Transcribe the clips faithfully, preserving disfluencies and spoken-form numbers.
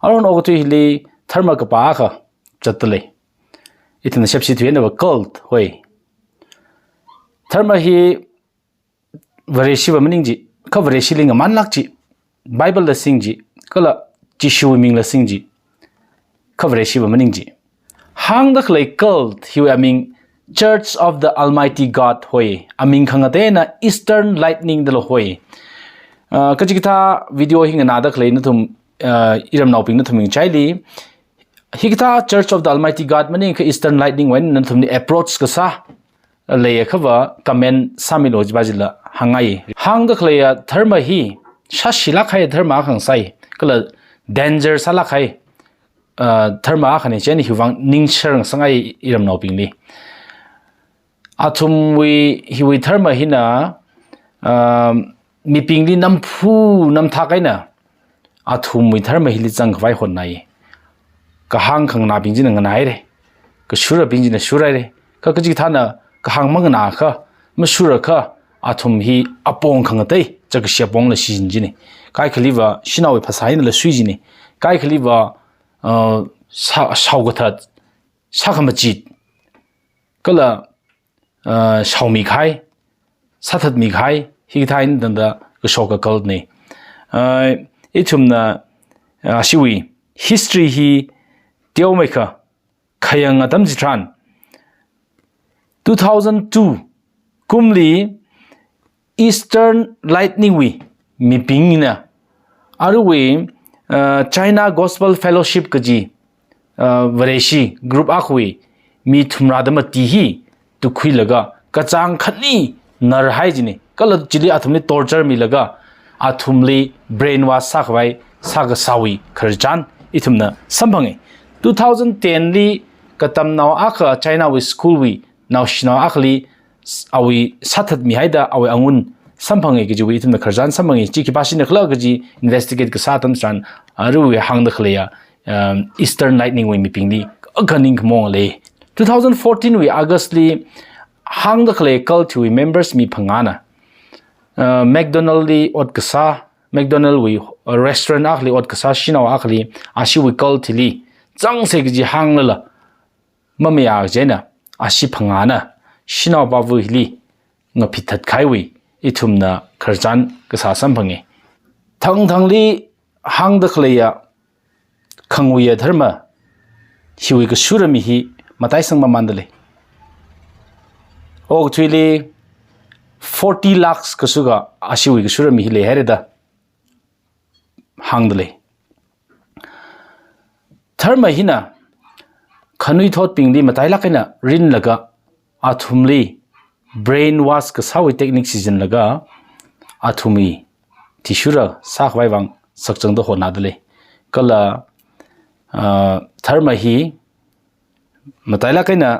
Aruihon okathui hili dharma kapā akha zatdalei. Ithumna shepshi thuihainava cult hoi. Dharma hi Vareshiva maning ji, kha Vareshili ngamanlāk ji, Bible la sing ji, kala Jishuwui mingla sing ji, kha Vareshiva maning ji. Hāngda khalei cult hiwui aming Church of the Almighty God hoi, aming khangateina Eastern Lightning dala hoi. Ah, kachikathā video hi nganāda khalei nathum, ah, iramnaobing nathum ngachaili, hikathā Church of the Almighty God maningakha Eastern Lightning wui eina nathumli approach kasā leiakhava comment sāmilu jiva jila hāngngai. Hāngda khaleiya dharma hi shāshilāk kahai dharma akha ngasai, kala danger sālāk kahai, ah, dharma akhana, chieina hiwui vang ningshar ngasangai iramnaobingli. Athumwui, hiwui dharma hina, ah, mibingli namphu namthak eina athumwui dharma hili zangkhavai hotnai. Kahāng khanganābing china nganāhaira, kashurabing china shurhaira, kha kachikathāna kahāng manganāakha, mashuraakha, athum hi apong khangatei, chākashi apongla shichin jina. Kaikhaliva shanaowui phasā einala sui jina. Kaikhaliva, uh, shao-, shaokathat, sākhamachit, kala, uh, shaomikahai, sāthatmikahai, hikathā eina tangda kashoka cult na. Uh, ithumna, uh, ashiwui history hi teomeikha khayang atam chitharan, two thousand two kumli Eastern Lightning wui mibingna aruiwui, uh, China Gospel Fellowship kaji, uh, Vareshi group akhawui mi thumrada mati hi tukhuilaga kachāng khani narhai jina. Kala chili athumli torture milaga athumli brainwash sākhavai sākasāwui khararchan ithumna samphanga. Two thousand ten li katamnao akha China wui school wui naoshinao akhali s-, awui sāthatmihaida awui angun samphanga kajiwui ithumna khararchan samphanga. Chi khipāshina khala kaji investigate kasā atam chitharan aruiwui hāngda khaleiya, um, Eastern Lightning wui mibingli akha ningkhamaong lei. Two thousand fourteen wui August li hāngda khalei cult wui members mi phangāna, uh, McDonald li ot kasā, McDonald wui, uh, restaurant akhali ot kasā shanao akhali ashiwui cult hili zangsa kaji hānglala mamayā kaji eina ashi phangāna shanao pāva hili ngaphit thatkahaiwui ithumna khararchan kasā samphanga. Thangthangli hāngda khaleiya khanguiya dharma hiwui kashura mi hi mataisang mamanda lei. Okathuili forty lakhs kasuka ashiwui kashura mi hi leihaira da hāngda lei. Dharma hina khanuithotbingli matailāk eina rinlaga athumli brainwash kasāwui technique shichinlaga athumwui athishurda sākhavai vang sakchangda hotnada lei. Kala, ah, dharma hi matailāk eina,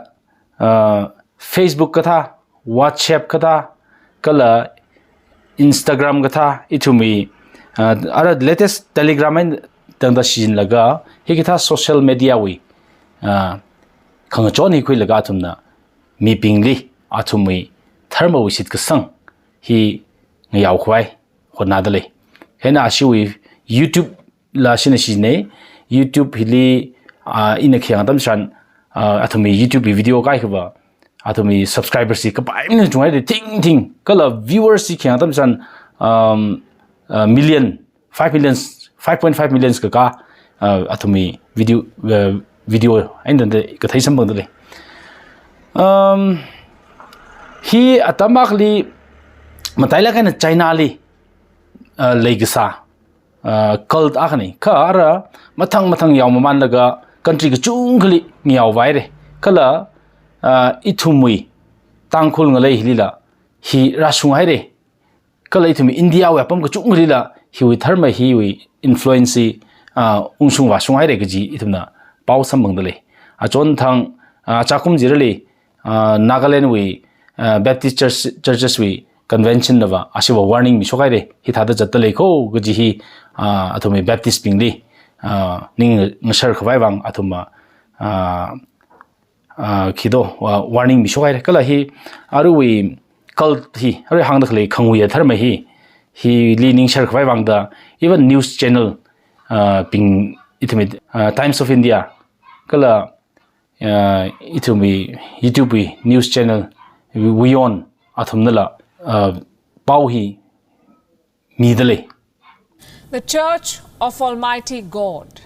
ah, Facebook kathā, WhatsApp kathā, kala Instagram kathā, ithumwui, ah, ara latest Telegram eina tangda shichinlaga, hikathā social media wui, ah, khangachon hi khuilaga athumna mibingli athumwui dharmawui shitkasang hi ngayaokhavai hotnada lei. Hieina ashiwui YouTube la shina shichinna, YouTube hili, ah, ina khayang atam chitharan, ah, athumwui YouTube wui video kaikhava athumwui subscribers hi kapai eina chunghaida thingthing, kala viewers hi khayang atam chitharan, um, ah, million, five millions, five point five millions kakā, ah, athumwui video, ah, video eina tangda kathei samphangda lei. Um, hi atam akhali matailāk eina China li, ah, leikasā, ah, cult akhana. Kha ara mathang mathang yao mamanlaga country kachungkhali ngayaovāhaira. Kala, ah, ithumwui Tangkhul ngalei hilila hi rāshunghaira. Kala ithumwui India wui apam kachungkhalila hiwui dharma hiwui influence hi, ah, ungshung vāshunghaira kaji ithumna pao samphangda lei. Achonthang, ah, chākum chirali, ah, Nagaland wui, ah, Baptist Church, Churches wui convention nava ashiva warning mishokhaira, hithāda zatda lei kho kaji hi, ah, athumwui Baptist bingli, ah, ning ngasharkhavai vang athumva, ah, ah, khi do, ah, warning mishokhaira. Kala hi aruiwui cult hi, arui hāngda khalei khanguiya dharma hi, hili ningsharkhavai vangda, even news channel, ah, bing ithumwui, uh, Times of India, kala, uh, ithumwui YouTube wui news channel wui eina athumnala, uh, pao hi midalei. The Church of Almighty God.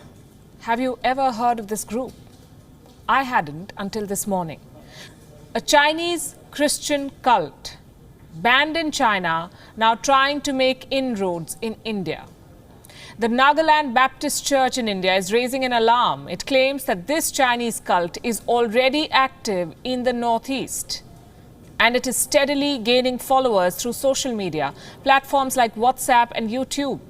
Have you ever heard of this group? I hadn't until this morning. A Chinese Christian cult banned in China, now trying to make inroads in India. The Nagaland Baptist Church in India is raising an alarm. It claims that this Chinese cult is already active in the Northeast, and it is steadily gaining followers through social media platforms like WhatsApp and YouTube.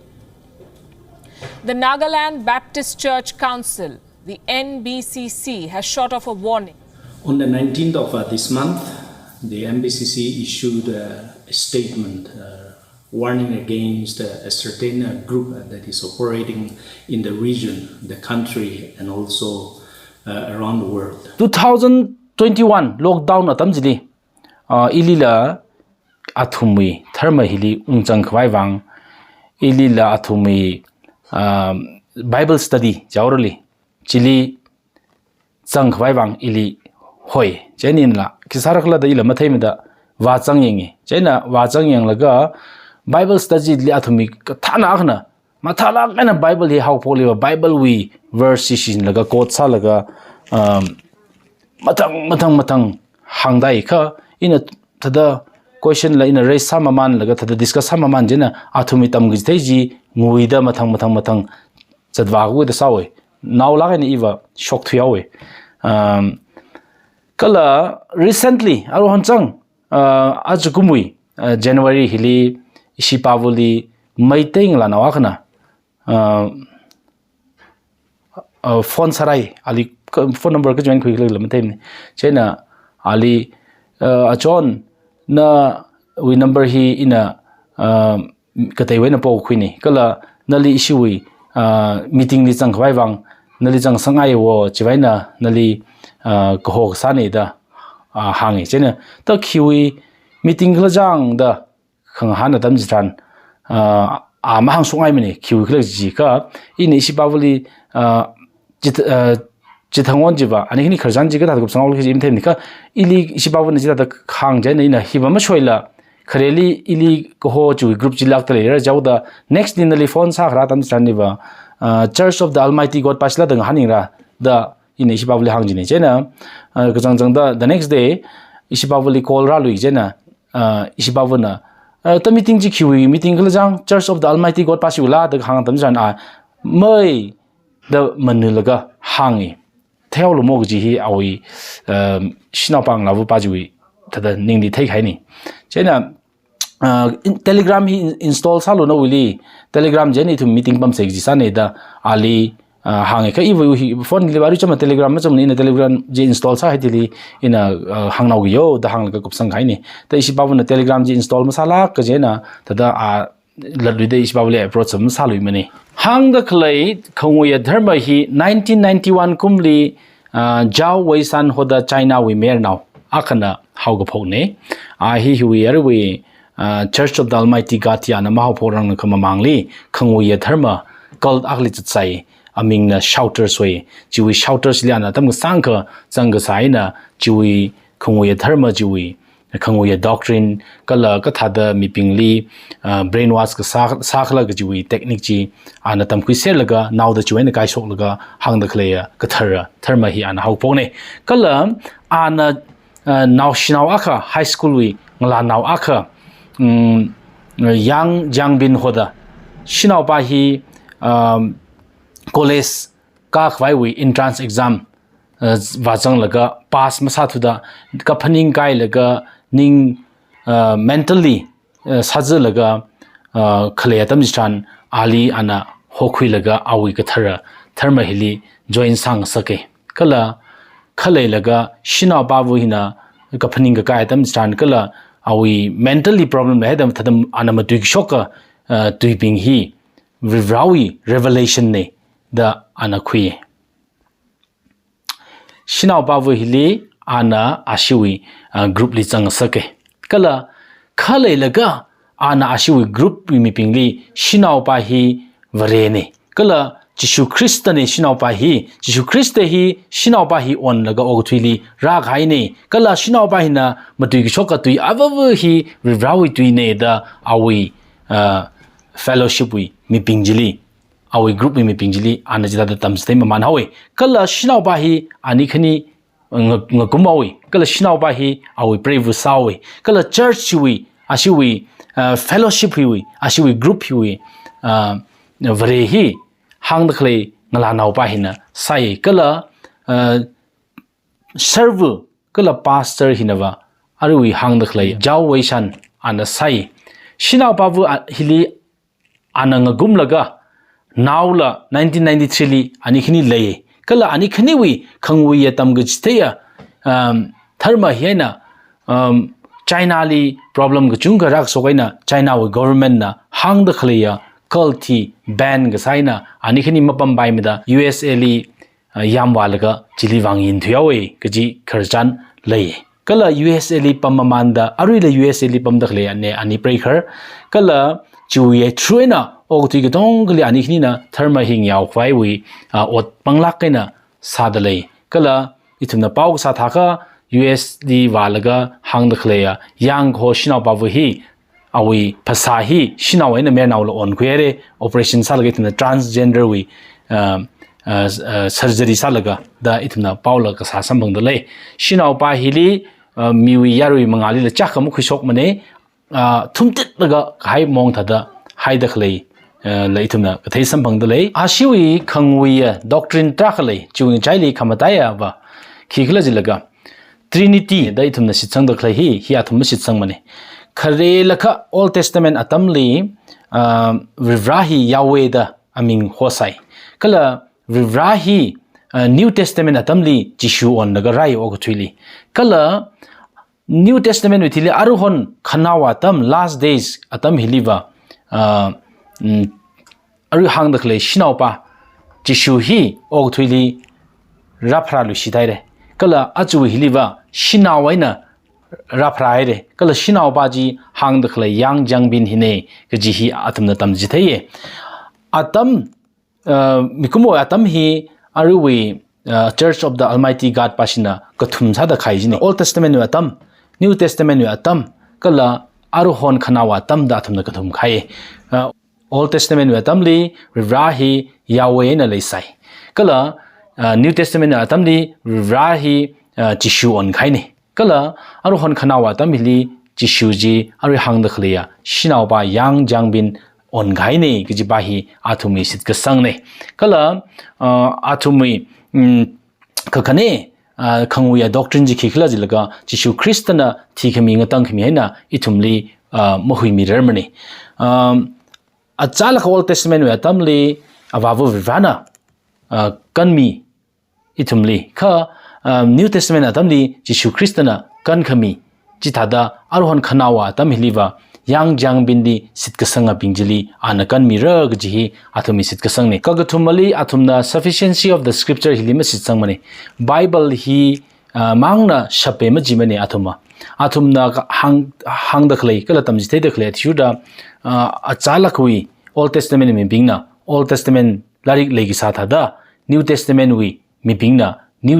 The Nagaland Baptist Church Council, the N B C C, has shot off a warning. On the nineteenth of, uh, this month, the N B C C issued a, a statement, uh, warning against, uh, a certain, uh, group, uh, that is operating in the region, the country, and also, uh, around the world. Two thousand twenty-one lockdown atam chili, uh, ilila athumwui dharma hili ungzang khavai vang, ilila athumwui, um, Bible study jaorali, chili zang khavai vang ili hoi. Chieina inla, khi sāra khala da ila matheimada vāzang yangi. Chieina vāzang yanglaga Bible study li athumwui kathāna akhana, mathālāk eina Bible hi haophokliva Bible wui verse hi shinlaga quote sālaga, um, mathang, mathang, mathang hāngdai kha, ina thāda question la ina raise sāmamanlaga, thāda discuss sāmaman chieina athumwui tamkachithei chi nguida mathang, mathang, mathang zatvākhuida sāhaowa. Naolāk eina iva shock thuihaowa. Um, kala recently, aruihon chang, uh, ajakumwui, uh, January hili ishi pavali Meitei ngalānao akhana, uh, uh, phone sārai, ali ka-, phone number kachiwui eina khuikhala matheimana. Chieina ali, uh, achon nawui number hi ina, uh, kateiwui eina pokhuina. Kala nali ishiwui, uh, meeting li zang khavai vang, nali zangsangaiwo, chiwui eina nali, uh, kaho kasāna da, uh, hānga. Chieina, ta khiwui meeting khala chang da khangahān atam chitharan, uh, a mahāngshokngaimana, khiwui khala chi kha, ina ishi pavali, uh, chit-, uh, chithang on chiva, ani khani khararchan chi kathāda kupsang haokhala kaji matheimana kha, ili ishi pavana chithāda hāng chieina ina hiva mashoila, khareli ili kaho chiwui group chi lākta leira jaoda, next day nali phone sākharā atam chitharan iva, uh, Church of the Almighty God pa shila da ngahān yangra da ina ishi pavali hāng china. Chieina, uh, kachangchangda the next day, ishi pavali call rālui chieina, uh, ishi pavana, uh, ta meeting chi khiwui meeting khala chang, Church of the Almighty God pa shiwuila da hāng atam chitharan a, mei da manulaga hānga. Theihaolu mo kaji hi awui, um, shanao panglāva pa chiwui thāda ningli theikahaina. Chieina, uh, in-, Telegram hi in-, install sālu nawuili, Telegram chieina ithum meeting pamsa kaji sāna da ali, uh, hānga. Kha iva hi phone li baru chama Telegram macham ina Telegram chi install sāhai thili ina, uh, hāngnao kayo da hānglaga kupsangkahaina. Ta ishi pavana Telegram chi install masālāk kajina, thāda a latluida ishi pavali approach masāluimana. Hāngda khalei Kangwuiya dharma hi nineteen ninety-one kumli, ah, Zhao Weishan hoda China wui mayarnao akhana haokaphokna. A hi hiwui aruiwui, ah, Church of the Almighty God hi ana mahaophokrang kha mamangli Kangwuiya dharma cult akhali zatsai, amingna Shouters hoi. Chiwui Shouters li ana atam kasāngkha zangkasā eina chiwui Kangwuiya dharma chiwui, Kangwuiya doctrine, kala kathāda mibingli, ah, brainwash kasā, sākhala kajiwui technique chi ana tamkhuiserlaga, naoda chiwui eina kaishoklaga hāngda khaleiya kathara dharma hi ana haophokna. Kala ana, ah, naoshinao akha, high school wui ngalānao akha, um, Yang Xiangbin hoda, shanaopa hi, um, college kākhavaiwui entrance exam, uh, vāzanglaga pass masāthuda, kaphaning kailaga ning, uh, mentally, uh, sāzalaga, uh, khalei atam chitharan ali ana hokhuilaga awui kathara dharma hili join sāngasaka. Kala khaleilaga shanaopava hina kaphaning kakai atam chitharan kala awui mentally problem leihaida thāda ana matuikashoka, uh, tuibing hi Varivarāwui revelation na da ana khui. Shanaopava hili ana ashiwui, ah, group li zangsaka. Kala khaleilaga ana ashiwui group wui mibingli shanaopa hi Varena. Kala Jishu Khristana shanaopa hi, Jishu Khrista hi shanaopa hi onlaga okathuili rākahaina, kala shanaopa hina matuikashok katui avava hi Varivarāwui tuina da awui, uh, fellowship wui mibing chili, awui group wui mibing chili, ana chithāda tamchithei mamān haowa. Kala shanaopa hi ani khani nga-, ngakum haowa, kala shanaopa hi awui preiva sāhaowa, kala church hiwui, ashiwui, uh, fellowship hiwui, ashiwui group hiwui, uh, Vare hi hāngda khalei ngalānaopa hina sāi, kala, uh, server, kala pastor hinava aruiwui hāngda khalei Zhao Weishan ana sāi. Shanaopava a-, hili ana ngakumlaga naola nineteen ninety-three li ani khani lei. Kala ani khaniwui khangwui atam kachitheiya, um, dharma hi eina, um, China li problem kachungkha rākashok eina China wui government na hāngda khaleiya cult hi ban kasā eina ani khani mapampaimada U S A li, uh, yamvālaga chili vāngayin thuihaowa kaji khararchan lei. Kala U S A li pam mamānda, aruila U S A li pamda khalei ana ani preikhar, kala chiwui through eina okathui katongali ani khanina dharma hi ngayaokhavaiwui, uh, ot panglāk eina sāda lei. Kala ithumna pao kasā thākha U S li vālaga hāngda khaleiya yangkaho shanaopava hi, awui phasā hi shanao eina mayarnaola onkhuihaira, operation sālaga ithumna transgender wui, uh, uh, uh, surgery sālaga da ithumna paola kasā samphangda lei. Shanaopa hili, uh, miwui yarui mangālila chākha makhuishokmana, uh, thumtitlaga kahai maong thāda haida khalei, uh, la ithumna kathei samphangda lei. Ashiwui khangwuiya doctrine tarākha lei, chiwui ngachaili khamataiyava khikhala jilaga Trinity da ithumna shitsangda khalei hi, hi athum mashitsangmana. Kharelakha Old Testament atamli, uh, Varivarā hi Yahweh da aming hosai. Kala Varivarā hi, uh, New Testament atamli Jishu onlaga rāi okathuili. Kala New Testament wui thili aruihon khanaowa atam, last days atam hiliva, uh, mm, arui hāngda khalei shanaopa Jishu hi okathuili rāpharāluishit haira. Kala aja hiliva shanao eina rāpharāhaira. Kala shanaopa chi hāngda khalei Yang Xiangbin hina kaji hi athumna tamchitheiya. Atam, uh, mikumowui atam hi aruiwui, uh, Church of the Almighty God pāshina kathum sāda khai jina. Old Testament wui atam, New Testament wui atam, kala aruihon khanaowa atam da athumna kathum khai. Uh, Old Testament wui atamli Varivarā hi Yahweh eina leisai. Kala, uh, New Testament wui atamli Varivarā hi, uh, Jishu onkahaina. Kala aruihon khanaowa atam hili Jishu chi arui hāngda khaleiya shanaopa Yang Xiangbin onkahaina kajipa hi athumwui shitkasangna. Kala, uh, athumwui, mm, kakhane, uh, khangwuiya doctrine chi khikhala jilaga Jishu Khristana thikhami ngatangkhami eina ithumli, uh, mahuimirarmana. Um, achālakha Old Testament wui atamli Avāva Varivarāna, uh, kanmi ithumli. Kha, um, New Testament atamli Jishu Khristana kankhami. Chithāda aruihon khanaowa atam hiliva Yang Xiangbin li shitkasangabing chili ana kanmira kaji hi athumwui shitkasangna. Kakathumali athumna sufficiency of the scripture hili mashitsangmana. Bible hi, uh, mangna shape majimana athumva. Athumna kahāng, hāngda khalei, kala tamchitheida khalei athishurda, uh, achālakhawui Old Testament mibingna Old Testament lairik leikasā thāda, New Testament wui mibingna New,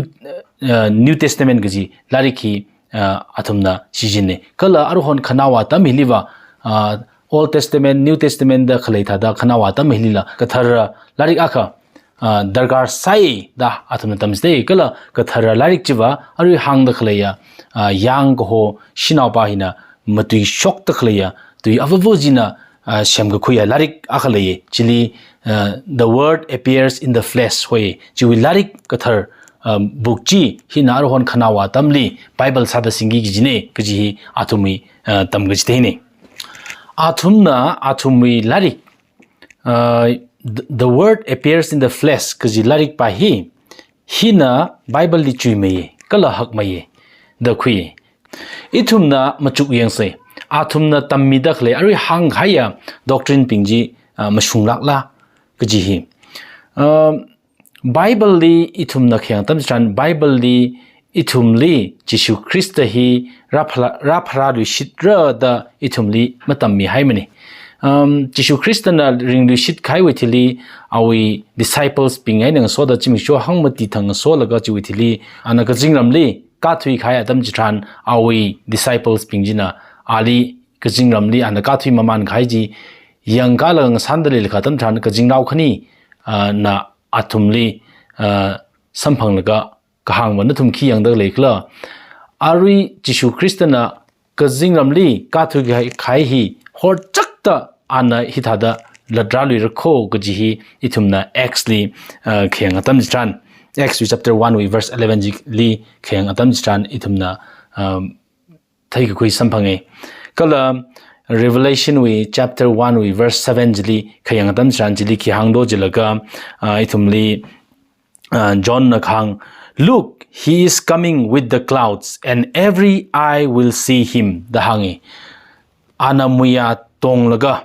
uh, New Testament kaji lairik hi, uh, athumna shichinna. Kala aruihon khanaowa atam hiliva, uh, Old Testament, New Testament da khalei thāda khanaowa atam hilila kathara lairik akha, uh, darkar sai da athumna tamchithei. Kala kathara lairik chiva arui hāngda khaleiya, uh, yangkaho shanaopa hina matuishokda khaleiya tui avava china, uh, semkakhuiya lairik akha leiya. Chili, uh, The Word Appears in the Flesh hoi. Chiwui lairik kathar, uh, book chi hina aruihon khanaowa atamli Bible sāda singki kajina kaji hi athumwui, uh, tamkachitheina. Athumna athumwui lairik, uh, The, The Word Appears in the Flesh kaji lairikpa hi, hina Bible li chuimeiya, kala hakmeiya da khui. Ithumna machuk yangsei. Athumna tammida khalei, arui hānghaiya doctrine bing chi, ah, mashunglākla kaji hi. Um, Bible li ithumna khayang atam chitharan, Bible li ithumli Jishu Khrista hi rāpharā, rāpharāluishitra da ithumli matammihaimana. Um, Jishu Khristana ringluishit kahaiwui thili, awui disciples bing eina ngasoda zimiksho hangmati thang ngasolaga chiwui thili, ana kazingramli kāthuikahai atam chitharan, awui disciples bing china ali kazingramli ana kāthui mamānkahai chi yangkālaga ngasanda leilakha atam tharan kazingrao khani, ah, na athumli, ah, samphanglaga kahāngva nathum khi yangda leikhala. Arui Jishu Khristana kazingramli kāthuikahai hi horchakta ana hithāda latrāluira kho kaji hi ithumna Acts li, ah, khayang atam chitharan, Acts wui chapter one wui verse eleven chili khayang atam chitharan ithumna, um, theikakhui samphange. Kala Revelation wui chapter one wui verse seven chili khayang atam chitharan chili khi hāngdo jilaga, ah, ithumli, ah, John na kahāng, "Look, he is coming with the clouds, and every eye will see him," da hānge. Ana muiya tonglaga,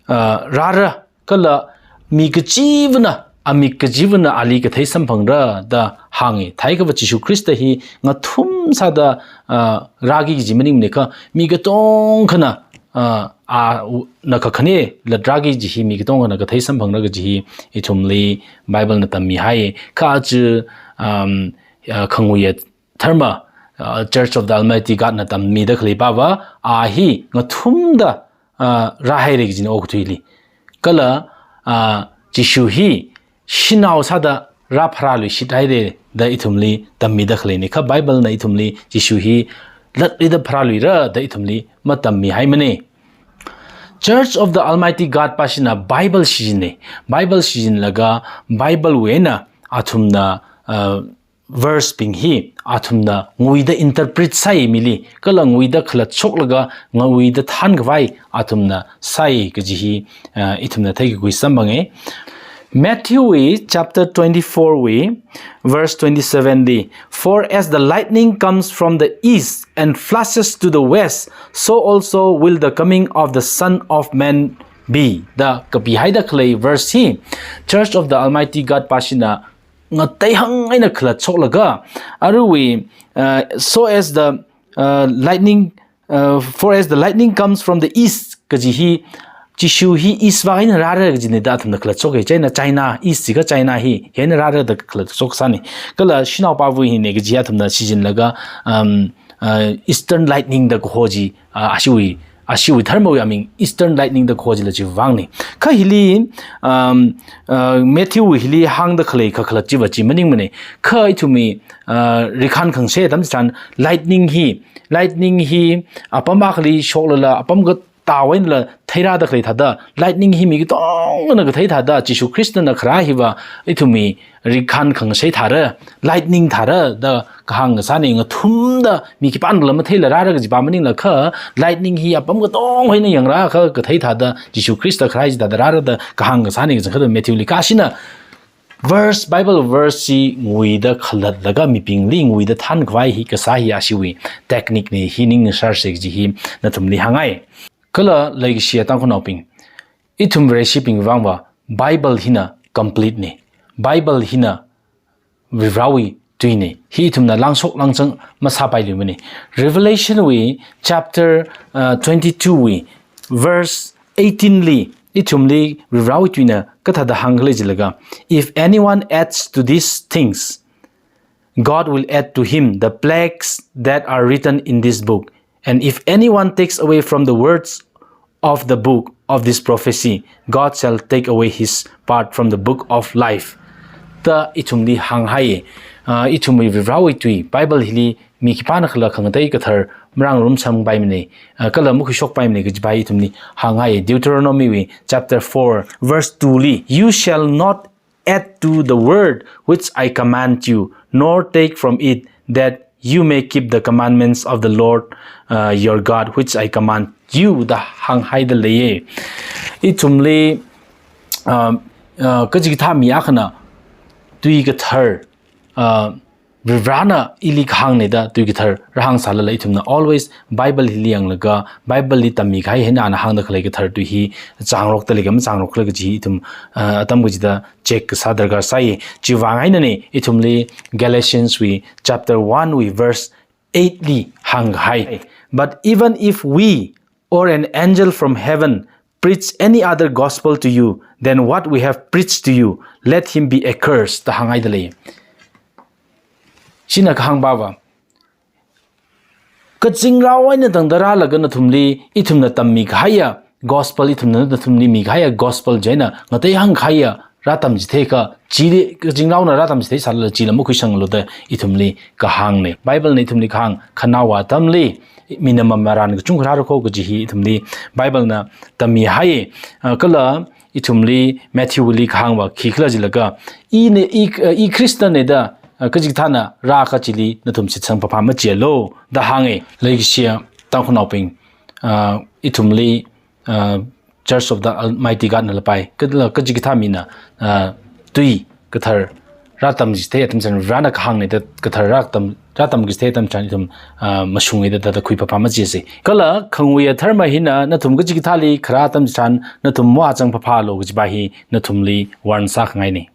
ah, rāra, kala mi kachivana, amik kachivana ali kathei samphangra da hānge. Theikhava Jishu Khrista hi ngathum sāda, ah, rāki kaji maningmane kha, mi katongkhana, ah, ana kakhane latrāki kaji hi mi katongkhana kathei samphangra kaji hi ithumli Bible na tammihai. Kha aja, um, ah, khanguiya dharma, ah, Church of the Almighty God na tammida khaleipava, a hi ngathumda, ah, rāhaire kajina okathuili. Kala, ah, Jishu hi shanao sāda rāpharāluishit haire da ithumli tammida khaleine. Kha Bible na ithumli Jishu hi latluida pharāluira da ithumli matammihaimane. Church of the Almighty God pashina Bible shichinne. Bible shichinlaga Bible wui eina athumna, ah, verse bing hi athumna nguida interpret sāi mili, kala nguida khalatshok laga nguida thānkhavai athumna sāi kaji hi, ah, ithumna theikakhui samphange. Matthew wui chapter twenty-four wui verse twenty-seven li, "For as the lightning comes from the east and flashes to the west, so also will the coming of the Son of Man be," da kapihaida khalei verse hi Church of the Almighty God pashina ngateihang eina khalatshok laga, aruiwui, uh, "So as the, uh, lightning, uh, for as the lightning comes from the east," kaji hi, Jishu hi east vang eina rāra kajine da athumna khalatshok e. China, China, east jiakha China hi, hi eina rāra da khalatshok sāne. Kala shanao pāvui hine kaji athumna shichinlaga, um, uh, Eastern Lightning da kaho chi, ah, ashiwui, ashiwui dharmawui aming Eastern Lightning da kaho chila chiwui vangne. Kha hili, um, ah, Matthew wui hili hāngda khalei kakhalat chiva chi maningmane. Kha ithumwui, ah, rikhān khangasak atam chitharan lightning hi, lightning hi apam akhali shoklala apam katā einala theirāda khalei thāda, lightning hi mi katongna kathei thāda, Jishu Khristana kharā hiva ithumwui rikhān khangasak thāra, lightning thāra da kahāng kasāne. Ngathumda mi khipānala matheila rāra kajiva maningla kha, lightning hi apam katong eina yangra kha kathei thāda, Jishu Khrista kharā chi thāda rāra da kahāng kasāne kajang kha da Matthew li. Kha ashina verse, Bible verse chi nguida khalatlaga mibingli nguida thānkhavai hi kasā hi ashiwui technique ne, hi ning ngasharse kaji hi nathumli hāngngai. Kala leikashiya Tangkhulnaobing, ithum Vareshibing vangva Bible hina complete ne. Bible hina Varivarāwui tuine. Hi ithumna langshok langchang masāpailuimane. Revelation wui chapter, uh, twenty-two wui verse eighteen li ithumli Varivarāwui tuina kathāda hāngkhala jilaga, "If anyone adds to these things, God will add to him the plagues that are written in this book. And if anyone takes away from the words of the book of this prophecy, God shall take away his part from the book of life." Da ithumli hānghai. Ah, ithumwui Varivarāwui tui, Bible hili mi khipānakhala khangatei kathar marāngarum sangpaimane, ah, kala makhuishokpaimane kajiva ithumli hānghai. Deuteronomy wui chapter four, verse two li, "You shall not add to the word which I command you, nor take from it, that you may keep the commandments of the Lord, uh, your God, which I command you," da hānghaida leiye. Ithumli, uh, uh, kachikathā mi akhana tui kathar, uh, Varivarāna ili kahāngne da tui kathar rāhāngsālala ithumna always Bible hili yanglaga, Bible li tammikahai hina ana hāngda khalei kathar tui hi changrokta leiga machangrokkhala kaji hi ithum, ah, atam kachida check kasā darkar sāi. Chiwui vang einane ithumli Galatians wui chapter one wui verse eight li hānghai. "But even if we or an angel from heaven preach any other gospel to you than what we have preached to you, let him be accursed," da hānghaida lei. China kahāng pava, kazingrao eina tangda rālaga nathumli ithumna tammi kahaiya gospel, ithumna nathumli mikahaiya gospel chieina ngatei hāngkahaiya rātamchithei kha, chili kazingraona rātamchithei sālala chila makhuisanglu da ithumli kahāngna. Bible na ithumli kahāng, khanaowa atamli mina mamarān kachungkha rāra kho kaji hi ithumli Bible na tammihai. Ah, kala ithumli Matthew li kahāngva khikhala jilaga, "Ina, i, i Khristana da, ah, kachikathāna rākha chili nathum shitsang phapha machialu," da hānga. Leikashiya Tangkhulnaobing, ah, ithumli, ah, Church of the Almighty God na lapai, kala kachikathā mina, ah, tui kathar rātamchithei atam chitharan, Varena kahāngna da kathar rātam, rātamchithei atam chitharan ithum, ah, mashunga da, da, da khuiphapha machiasa. Kala khangui dharma hina nathum kachikathāli kharā atam chitharan nathum mavāzang phaphalu kajipa hi nathumli warn sākhangaina.